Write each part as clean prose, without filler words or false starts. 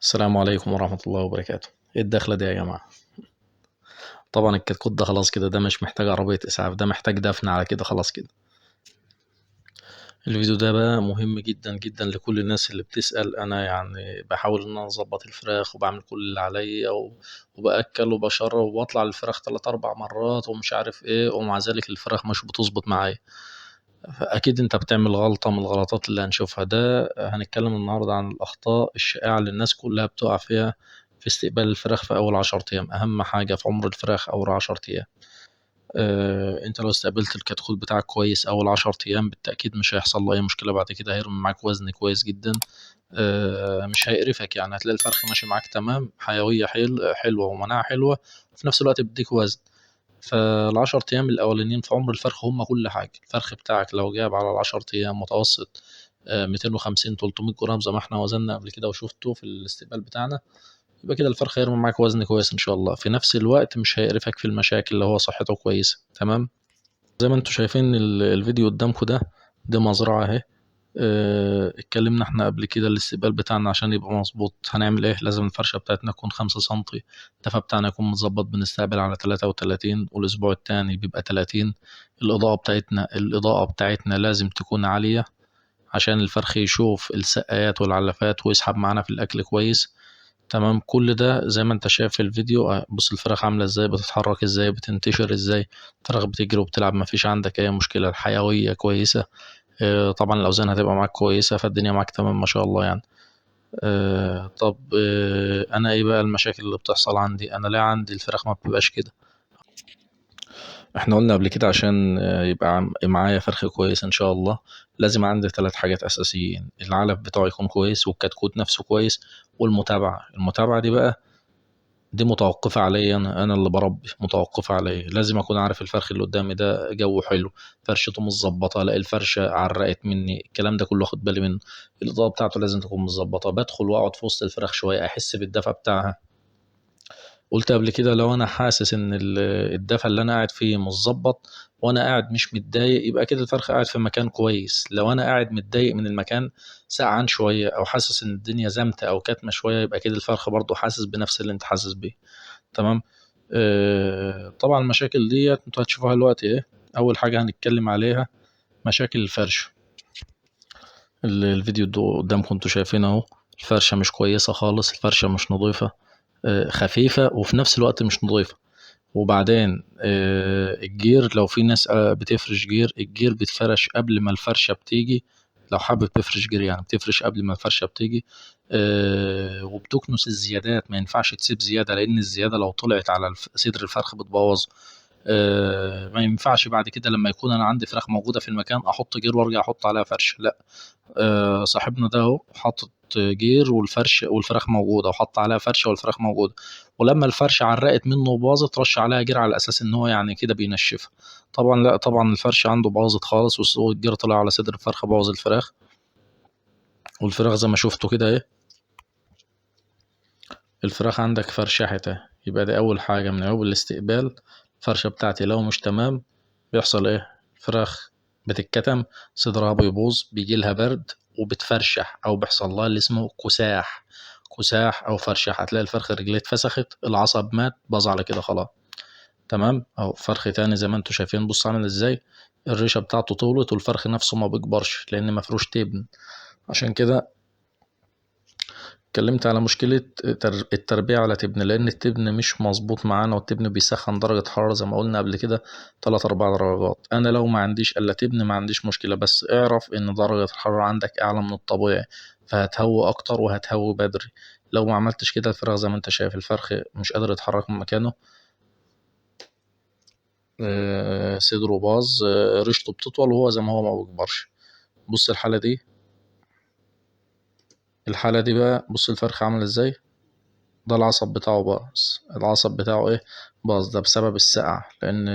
السلام عليكم ورحمة الله وبركاته. ايه الدخلة دي يا جماعة؟ طبعا الكتكوت ده خلاص كده، ده مش محتاج عربية إسعاف، ده محتاج دفن على كده خلاص كده. الفيديو ده بقى مهم جدا جدا لكل الناس اللي بتسأل. أنا يعني بحاول إن أنا أظبط الفراخ وبعمل كل اللي عليا وبأكل وبشرب وبطلع الفراخ 3-4 مرات ومش عارف إيه، ومع ذلك الفراخ مش بتظبط معايا. فأكيد أنت بتعمل غلطة من الغلطات اللي هنشوفها. ده هنتكلم النهاردة عن الأخطاء الشائعة اللي الناس كلها بتقع فيها في استقبال الفراخ في أول 10 أيام. أهم حاجة في عمر الفراخ أول 10 أيام. أنت لو استقبلت الكتكوت بتاعك كويس أول 10 أيام بالتأكيد مش هيحصل له أي مشكلة بعد كده، هيرمي معاك وزن كويس جدا، مش هيقرفك يعني، هتلاقي الفرخ ماشي معاك تمام، حيوية حلوة ومناعة حلوة، وفي نفس الوقت بيديك وزن. فالعشر أيام الأولانيين في عمر الفرخ هم كل حاجة. الفرخ بتاعك لو جاب على العشر أيام متوسط، 250-300 جرام زي ما احنا وزننا قبل كده وشفته في الاستقبال بتاعنا، يبقى كده الفرخ هيرمي معاك وزن كويس إن شاء الله. في نفس الوقت مش هيقرفك في المشاكل اللي هو صحته كويسة. تمام، زي ما انتم شايفين الفيديو قدامكم ده، دي مزرعة اهي. اتكلمنا احنا قبل كده الاستقبال بتاعنا عشان يبقى مظبوط هنعمل ايه. لازم الفرشة بتاعتنا تكون 5 سنتي، الدفا بتاعنا يكون متظبط، بنستقبل على 33، والاسبوع التاني بيبقى 30. الإضاءة بتاعتنا لازم تكون عالية عشان الفرخ يشوف السقايات والعلافات ويسحب معانا في الأكل كويس. تمام، كل ده زي ما انت شايف في الفيديو. بص الفراخ عاملة ازاي، بتتحرك ازاي، بتنتشر ازاي، الفراخ بتجري وبتلعب، مفيش عندك اي مشكلة، الحيوية كويسة. طبعا الأوزان هتبقى معاك كويسة، فالدنيا معاك تمام ما شاء الله يعني. طب، أنا إيه بقى المشاكل اللي بتحصل عندي؟ أنا لا عندي الفراخ ما بتبقاش كده. احنا قلنا قبل كده عشان يبقى معايا فرخ كويس إن شاء الله لازم عندي 3 حاجات أساسيين: العلف بتاعه يكون كويس، والكتكوت نفسه كويس، والمتابعة. المتابعة دي بقى دي متوقفة عليا أنا، أنا اللي بربي، متوقفة عليا. لازم أكون عارف الفرخ اللي قدامي ده جو حلو، فرشته متظبطة، لا الفرشة عرقت مني، الكلام ده كله أخد بالي منه. الإضاءة بتاعته لازم تكون متظبطة. بدخل وأقعد في وسط الفراخ شوية أحس بالدفى بتاعها. قلت قبل كده لو أنا حاسس إن الدفى اللي أنا قاعد فيه متظبط وأنا قاعد مش متضايق، يبقى كده الفرخ قاعد في مكان كويس. لو أنا قاعد متضايق من المكان، سقعان شوية، أو حاسس إن الدنيا زمتة أو كاتمة شوية، يبقى كده الفرخ برضه حاسس بنفس اللي أنت حاسس بيه. تمام. طبعا المشاكل ديت انتوا هتشوفوها دلوقتي. ايه اول حاجه هنتكلم عليها؟ مشاكل الفرش. الفيديو ده قدامكم انتوا شايفينه اهو، الفرشه مش كويسه خالص، الفرشه مش نظيفه، خفيفه وفي نفس الوقت مش نظيفه. وبعدين، الجير، لو في ناس، بتفرش جير، الجير بيتفرش قبل ما الفرشه بتيجي. لو حابب تفرش جير يعني بتفرش قبل ما الفرشه بتيجي، وبتكنس الزيادات. ما ينفعش تسيب زياده، لان الزياده لو طلعت على صدر الفرخ بتبوظه. ما ينفعش بعد كده لما يكون انا عندي فراخ موجوده في المكان احط جير وارجع احط عليها فرشه، لا. صاحبنا ده اهو حاطط جير والفرش والفراخ موجوده، وحط عليها فرشه والفراخ موجوده، ولما الفرشه عرقت منه وباظت رش عليها جير على اساس ان هو يعني كده بينشفها. طبعا لا، طبعا الفرشه عنده باظت خالص، والجير طلع على صدر الفرخ بوظ الفراخ. والفراخ زي ما شفتوا كده اهي، الفراخ عندك فرشحت اهي. يبقى دي اول حاجه من عيوب الاستقبال، الفرشه بتاعتي لو مش تمام بيحصل ايه؟ الفراخ بتتكتم، صدرها بيبوظ، بيجي لها برد وبتفرشح، او بيحصل لها اللي اسمه كساح، كساح او فرشح. هتلاقي الفرخ رجليه اتفسخت، العصب مات، باظ على كده خلاص. تمام. اهو فرخ تاني زي ما انتم شايفين، بص عامل ازاي، الريشه بتاعته طولت والفرخ نفسه ما بيكبرش لان مفروش تبن. عشان كده اتكلمت على مشكلة التربية على تبن، لأن التبن مش مظبوط معانا، والتبن بيسخن درجة حرارة زي ما قلنا قبل كده 3-4 درجات. أنا لو ما عنديش إلا تبن ما عنديش مشكلة، بس اعرف إن درجة الحرارة عندك أعلى من الطبيعي، فهتهوي أكتر وهتهوي بدري. لو ما عملتش كده الفراخ زي ما أنت شايف الفرخ مش قادر يتحرك من مكانه، صدره باظ، ريشته بتطول وهو زي ما هو ما بيكبرش. بص الحالة دي، الحالة دي بقى بص الفرخ عامل ازاي، ده العصب بتاعه باظ، العصب بتاعه ايه؟ باظ. ده بسبب السقعة، لان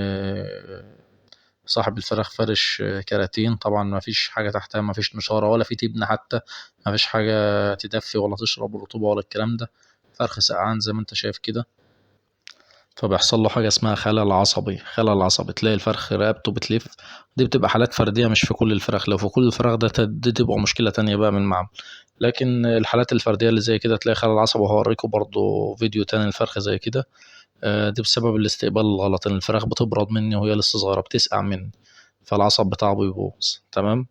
صاحب الفراخ فرش كراتين، طبعا ما فيش حاجة تحتها، ما فيش نشارة ولا في تبن حتى، ما فيش حاجة تدفي ولا تشرب رطوبة ولا الكلام ده. فرخ سقعان زي ما انت شايف كده. فبيحصل له حاجة اسمها خلل عصبي. خلل عصبي تلاقي الفرخ رقبته بتلف. دي بتبقى حالات فردية مش في كل الفراخ، لو في كل الفراخ ده دي تبقى مشكلة تانية بقى من المعمل. لكن الحالات الفردية اللي زي كده تلاقي خلل عصبي، وهوريكم برضو فيديو تاني الفرخ زي كده. دي بسبب الاستقبال الغلط، ان الفراخ بتبرد مني وهي لسه صغيرة، بتسقع مني، فالعصب بتاعه بيبوظ. تمام.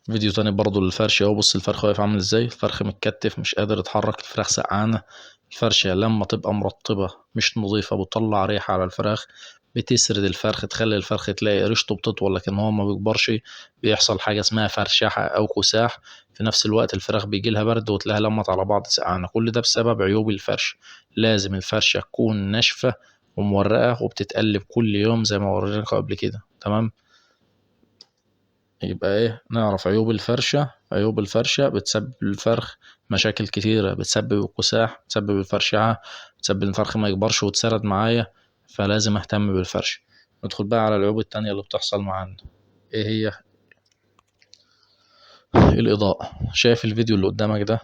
فيديو تاني برضو للفرش اهو، بص الفرخ واقف عامل ازاي، الفرخ متكتف مش قادر يتحرك، الفراخ سقعانة. الفرشة لما تبقى مرطبة مش نظيفة بتطلع ريحة على الفراخ، بتسرد الفرخ، تخلي الفرخ تلاقي ريشته بتطول لكن هو ما بيكبرش، بيحصل حاجة اسمها فرشحة أو كساح. في نفس الوقت الفراخ بيجي لها برد وتلاقيها لمت على بعض سقعانة. كل ده بسبب عيوب الفرش. لازم الفرشة تكون ناشفة ومورقة وبتتقلب كل يوم زي ما وريناكم قبل كده. تمام. يبقى ايه؟ نعرف عيوب الفرشة. عيوب الفرشة بتسبب للفرخ مشاكل كتيرة، بتسبب الكساح، بتسبب الفرشعة، بتسبب الفرخ ما يكبرش وتسرد معايا، فلازم اهتم بالفرشة. ندخل بقى على العيوب التانية اللي بتحصل معانا. ايه هي؟ الإضاءة. شايف الفيديو اللي قدامك ده؟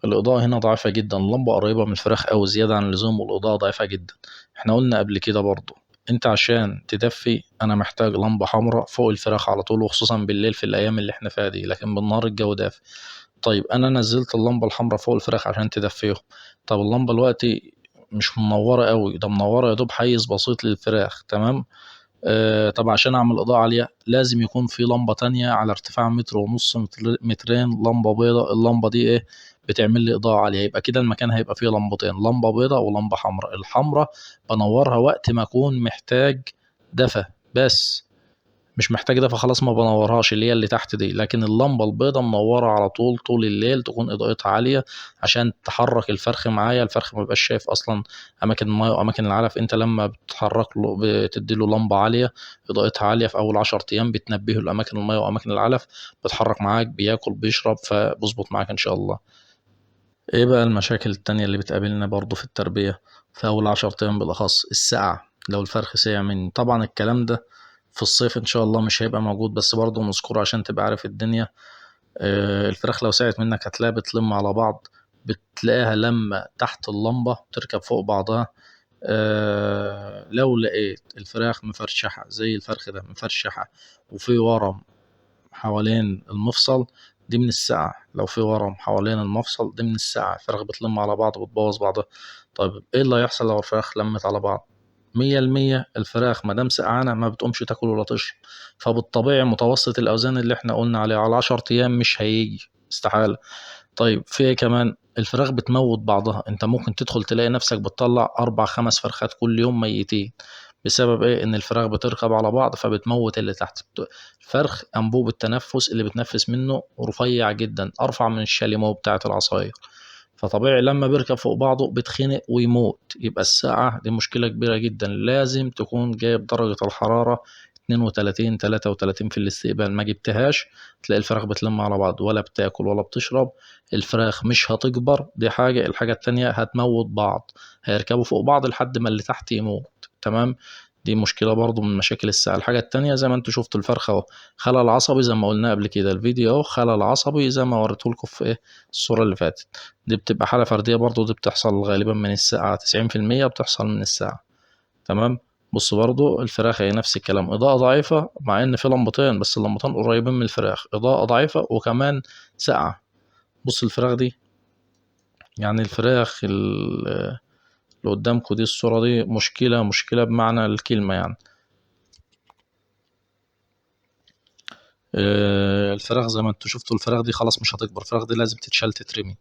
الإضاءة هنا ضعيفة جدا، اللمبة قريبة من الفراخ أو زيادة عن اللزوم، والإضاءة ضعيفة جدا. احنا قلنا قبل كده برضو، انت عشان تدفي انا محتاج لمبة حمراء فوق الفراخ على طول، وخصوصا بالليل في الايام اللي احنا فيها دي، لكن بالنهار الجو دافي. طيب انا نزلت اللمبة الحمراء فوق الفراخ عشان تدفيهم. طب اللمبة دلوقتي مش منورة قوي، ده منورة يا دوب حيز بسيط للفراخ. تمام. طب عشان اعمل اضاءة عالية لازم يكون في لمبة تانية على ارتفاع متر ونص، مترين، لمبة بيضاء. اللمبة دي ايه؟ بتعمل لي اضاءة عالية. يبقى كده المكان هيبقى فيه لمبتين، لمبة بيضاء ولمبة حمراء. الحمراء بنورها وقت ما اكون محتاج دفا بس، مش محتاج دفا خلاص ما بنورهاش، اللي هي اللي تحت دي. لكن اللمبة البيضاء منورة على طول، طول الليل، تكون اضاءتها عالية عشان تحرك الفرخ معايا. الفرخ ما بيبقاش شايف اصلا اماكن المايه واماكن العلف. انت لما بتحرك له بتدي له لمبة عالية اضاءتها عالية في اول 10 ايام، بتنبهه لاماكن المايه واماكن العلف، بتحرك معاك، بياكل بيشرب، فبظبط معاك ان شاء الله. ايه بقى المشاكل التانية اللي بتقابلنا برضو في التربية في اول 10 ايام بالاخص؟ السقعة. لو الفرخ سقع مني، طبعا الكلام ده في الصيف ان شاء الله مش هيبقى موجود، بس برضو نذكره عشان تبقى عارف الدنيا. الفراخ لو سقعت منك هتلاقيها بتلم على بعض، بتلاقيها لما تحت اللمبة تركب فوق بعضها. لو لقيت الفراخ مفرشحة زي الفرخ ده مفرشحة وفي ورم حوالين المفصل، دي من السقعة. لو في ورم حوالين المفصل دي من السقعة، الفراخ بتلم على بعض وبتبوظ بعضها. طيب ايه اللي هيحصل لو الفراخ لمت على بعض؟ 100% الفراخ ما دام سقعانة ما بتقومش تاكل ولا تشرب، فبالطبيعي متوسط الأوزان اللي احنا قلنا عليه على 10 أيام مش هيجي، استحالة. طيب في ايه كمان؟ الفراخ بتموت بعضها. انت ممكن تدخل تلاقي نفسك بتطلع 4-5 فرخات كل يوم ميتين، بسبب ايه؟ ان الفراخ بتركب على بعض فبتموت اللي تحت. الفرخ انبوب التنفس اللي بتنفس منه رفيع جدا، ارفع من الشاليمو بتاعت العصاير، فطبيعي لما بيركب فوق بعضه بيتخنق ويموت. يبقى السقعة دي مشكلة كبيرة جدا، لازم تكون جايب درجة الحرارة 32 33 في الاستقبال. ما جبتهاش تلاقي الفراخ بتلم على بعض، ولا بتاكل ولا بتشرب، الفراخ مش هتكبر، دي حاجة. الحاجة التانية هتموت بعض، هيركبوا فوق بعض لحد ما اللي تحت يموت. تمام، دي مشكلة برضو من مشاكل السقعة. الحاجة التانية زي ما انتوا شفتوا الفرخة اهو، خلل عصبي زي ما قلنا قبل كده، الفيديو اهو خلل عصبي زي ما وريتهولكوا في ايه الصورة اللي فاتت. دي بتبقى حالة فردية برضو، دي بتحصل غالبا من السقعة، 90% بتحصل من السقعة. تمام، بص برضو الفراخ هي نفس الكلام، إضاءة ضعيفة مع إن في لمبتين بس اللمبتين قريبين من الفراخ، إضاءة ضعيفة وكمان سقعة. بص الفراخ دي، الفراخ اللي قدامكم دي الصورة دي مشكلة، مشكلة بمعنى الكلمة. الفراخ زي ما انتوا شفتوا الفراخ دي خلاص مش هتكبر، الفراخ دي لازم تتشال تترمي،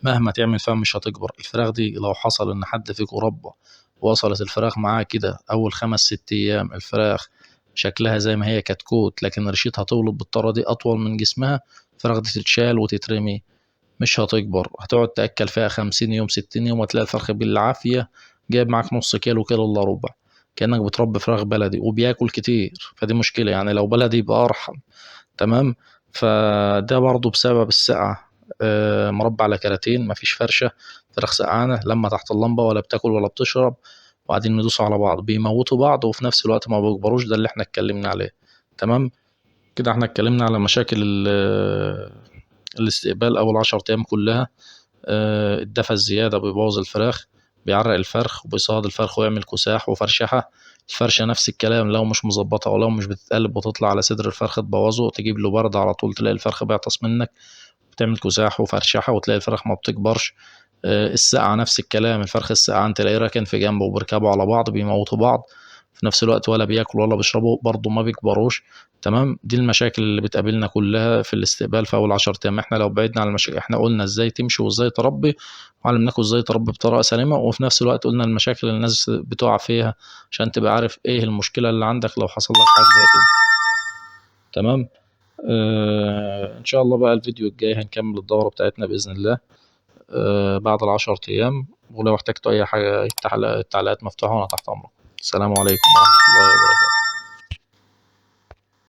مهما تعمل فيها مش هتكبر. الفراخ دي لو حصل ان حد فيكم ربى وصلت الفراخ معاه كده اول 5-6 ايام الفراخ شكلها زي ما هي كتكوت، لكن ريشتها تولد بالطريقه دي اطول من جسمها، الفراخ دي تتشال وتترمي، مش هتكبر. هتقعد تاكل فيها 50 يوم 60 يوم وتلاقي الفرخ بالعافيه جايب معاك نص كيلو، كيلو الا ربع، كانك بتربي فراخ بلدي وبياكل كتير، فدي مشكله. لو بلدي يبقى ارحم. تمام، فده برضو بسبب السقعه. مربى على كراتين، مفيش فرشه، فراخ سقعانه لما تحت اللمبه ولا بتاكل ولا بتشرب، وقاعدين يدوسوا على بعض، بيموتوا بعض وفي نفس الوقت ما بيكبروش. ده اللي احنا اتكلمنا عليه. تمام كده احنا اتكلمنا على مشاكل الاستقبال اول 10 ايام كلها. الدفا الزياده بيبوظ الفراخ، بيعرق الفرخ وبيصهد الفرخ ويعمل كساح وفرشحة. الفرشة نفس الكلام، لو مش مظبطة ولو مش بتتقلب وتطلع على صدر الفرخ تبوظه، تجيب له برد على طول، تلاقي الفرخ بيعطس منك، بتعمل كساح وفرشحة وتلاقي الفرخ ما بتكبرش. السقعة نفس الكلام، الفرخ السقعان تلاقيه راكن في جنبه وبيركبوا على بعض بيموتوا بعض في نفس الوقت، ولا بياكلوا ولا بيشربوا، برضه ما بيكبروش. تمام، دي المشاكل اللي بتقابلنا كلها في الاستقبال في اول 10 ايام. احنا لو بعدنا عن المشاكل، احنا قلنا ازاي تمشي وازاي تربي، وعلمناكم ازاي تربي بطريقة سليمة، وفي نفس الوقت قلنا المشاكل اللي الناس بتقع فيها عشان تبقى عارف ايه المشكلة اللي عندك لو حصل لك حاجة زي كده. تمام، ان شاء الله بقى الفيديو الجاي هنكمل الدورة بتاعتنا باذن الله، بعد ال10 ايام. ولو احتجتوا اي حاجة التعليقات مفتوحة وانا تحت امركم. السلام عليكم ورحمة الله وبركاته.